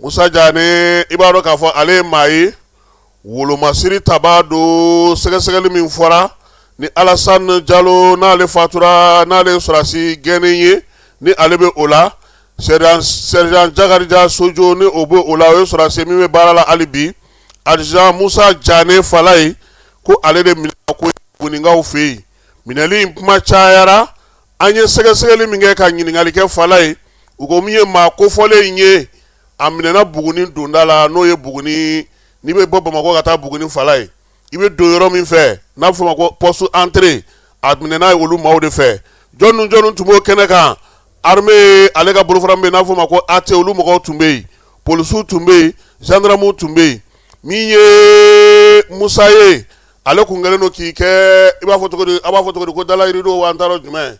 Musa Janɛ, i b'a dɔn k'a fɔ ale ye maa ye, wolomasiri tabaa don. Sɛgɛsɛgɛli min fɔra ni Alassane Jalo, n'ale fatura, n'ale ye sɔrɔdasi gɛnnen ye, ni ale bɛ o la, sergent Jakarija Sojo, ni o bɛ o la, o ye sɔrɔdasi min bɛ baara la hali bi. Adjudant Musa Janɛ Falaye, ko ale de minɛna ko Bugunikaw fɛ yen. Minɛli in kuma cayara. An ye sɛgɛsɛgɛli min kɛ ka ɲininkali kɛ Falaye, u ko min ye maa kofɔlen in ye, a minɛna Buguni donda la, n'o ye Buguni, n'i bɛ bɔ Bamakɔ ka taa Buguni Falaye, i bɛ don yɔrɔ min fɛ n'a bɛ f'o ma ko poste entrée, a minɛna olu maaw de fɛ. Jɔn jɔn tun b'o kɛnɛ kan? Armée ale ka bolofara min bɛ yen n'a f'o ma ko AT, olu mɔgɔw tun bɛ yen, polisiw tun bɛ yen, gendarmew tun bɛ yen. Min ye Musa ye, ale kun kɛlen don k'i kɛ, i b'a fɔ cogo di, a b'a fɔ cogo di ko dalayirido wa, an t'a dɔn jumɛn.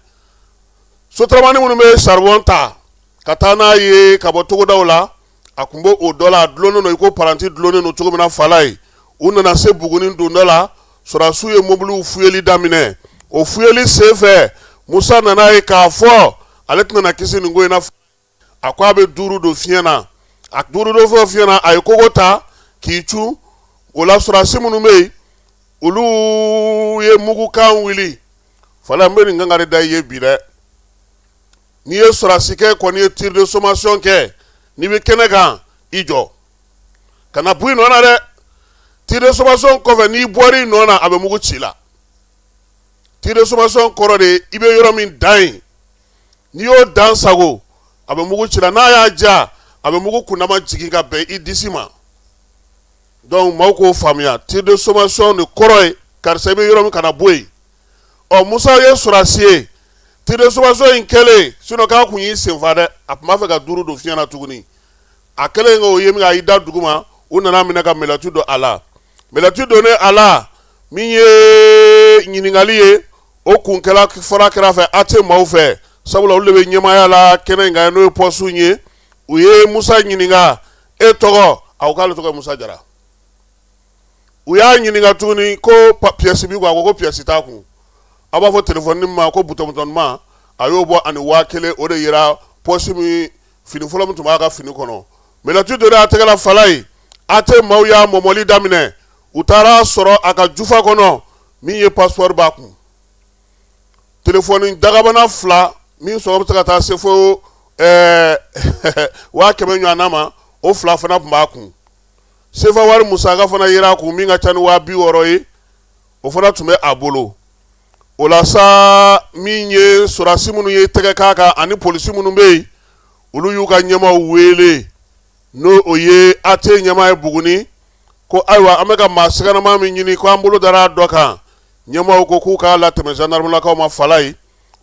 Sotaramani minnu bɛ charbon ta ka taa n'a ye ka bɔ togodaw la, a tun b'o o dɔ la. A dulonnen don i ko paranti dulonnen don cogo min na Falaye. U nana se Buguni donda la, sɔrɔdasiw ye mobiliw fuyeli daminɛ. O fuyeli senfɛ, Musa nana ye k'a fɔ ale tɛna na kisi nin ko in na. A ko a bɛ duuru don fiɲɛ na. A duuru don fɔ fiɲɛ na, a ye kogo ta k'i cun o la. Sɔrɔdasi minnu bɛ yen, olu ye mugukan wuli. Falaye, n bɛ nin kankari da i ye bi dɛ. N'i ye sɔrɔdasikɛ kɔni ye tir de sommation kɛ, n'i bɛ kɛnɛ kan, i jɔ, kana bɔ i nɔ na dɛ. Tir de sommation kɔfɛ, n'i bɔra i nɔ na, a bɛ mugu ci i la. Tir de sommation kɔrɔ de, i bɛ yɔrɔ min dan yen, n'i y'o dan sago, a bɛ mugu ci i la. N'a y'a ja, a bɛ mugu kundama jigin ka bɛn i disi ma. Donc maaw k'o faamuya, tir de sommation de kɔrɔ ye karisa, i bɛ yɔrɔ min, kana bɔ yen. Ɔ, Musa ye sɔrɔdasi ye. Tir de sommation in kɛlen, sinon k'a kun y'i senfa dɛ, a tun b'a fɛ ka duuru don fiɲɛ na tuguni. A kɛlen k'o ye min, a y'i da dugu ma. U nana minɛ ka mɛlɛti don a la. Mɛlɛti donnen a la, min ye ɲininkali ye, o kun kɛra fɔra kɛra fɛ AT maaw fɛ, sabula olu de bɛ ɲɛmaaya la kɛnɛ in kan, n'o ye poste ye. U ye Musa ɲininka: "E tɔgɔ?" A ko k'ale tɔgɔ ye Musa Jara. U y'a ɲininka tuguni ko pièce b'i kun? A ko ko pièce t'a kun. A b'a fɔ telefɔni ma ko butɔn, a y'o bɔ ani 1000, o de yira poche min, fini fɔlɔ min tun b'a ka fini kɔnɔ. Mɛlɛti donna a tɛgɛ la Falaye. AT maaw y'a mɔmɔli daminɛ. U taara sɔrɔ a ka jufa kɔnɔ, min ye passeport b'a kun, telefɔni dagabana fila min sɔngɔ bɛ se ka taa se fo 100 000 ɲɔgɔnna ma, o fila fana tun b'a kun. Sefa wari musaka fana yera a kun, min ka ca ni 60 000 ye, o fana tun bɛ a bolo. O la sa, min ye sɔrɔdasi minnu ye tɛgɛ k'a kan ani polisi minnu bɛ yen, olu y'u ka ɲɛmaaw wele, n'o o ye AT ɲɛmaa ye Buguni, ko ayiwa, an bɛ ka maa siganama min ɲini, ko an bolo dara dɔ kan. Ɲɛmaaw ko k'u k'a latɛmɛ zandaramulakaw ma Falaye.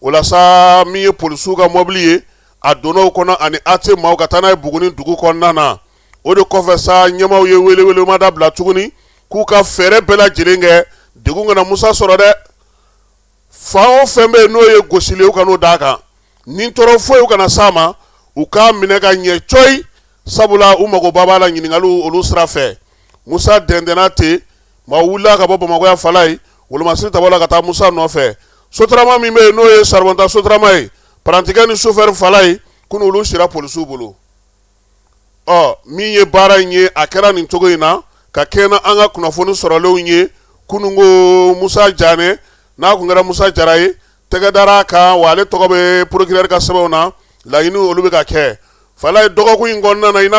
O la sa, min ye polisiw ka mɔbili ye, a donna o kɔnɔ ani AT maaw ka taa n'a ye Buguni dugu kɔnɔna na. O de kɔfɛ sa, ɲɛmaaw ye welewelemada bila tuguni k'u ka fɛɛrɛ bɛɛ lajɛlen kɛ, degun kana Musa sɔrɔ dɛ. Fan o fɛn bɛ yen n'o ye gosili ye, u kan'o d'a kan, ni tɔɔrɔ foyi u kana s'a ma, u k'a minɛ ka ɲɛ cɔyi, sabula u magoba b'a la ɲininkaliw olu sira fɛ. Musa dɛndɛnna ten. Maa wulila ka bɔ Bamakɔ yan Falaye, wolomasiri tabɔ la ka taa Musa nɔfɛ. Sotarama min bɛ yen, n'o ye saribɔnta sotarama ye, parantikɛ ni sofɛri Falaye, kunun olu sira polisiw bolo. Ɔ, min ye baara in ye, a kɛra nin cogo in na ka kɛɲɛ na an ka kunnafoni sɔrɔlenw ye kunun ko Musa Janɛ, n'a kun kɛra Musa Jara ye, tɛgɛ dara a kan wa, ale tɔgɔ bɛ procureur ka sɛbɛnw na. Laɲini olu bɛ ka kɛ Falaye dɔgɔkun in kɔnɔna na i n'a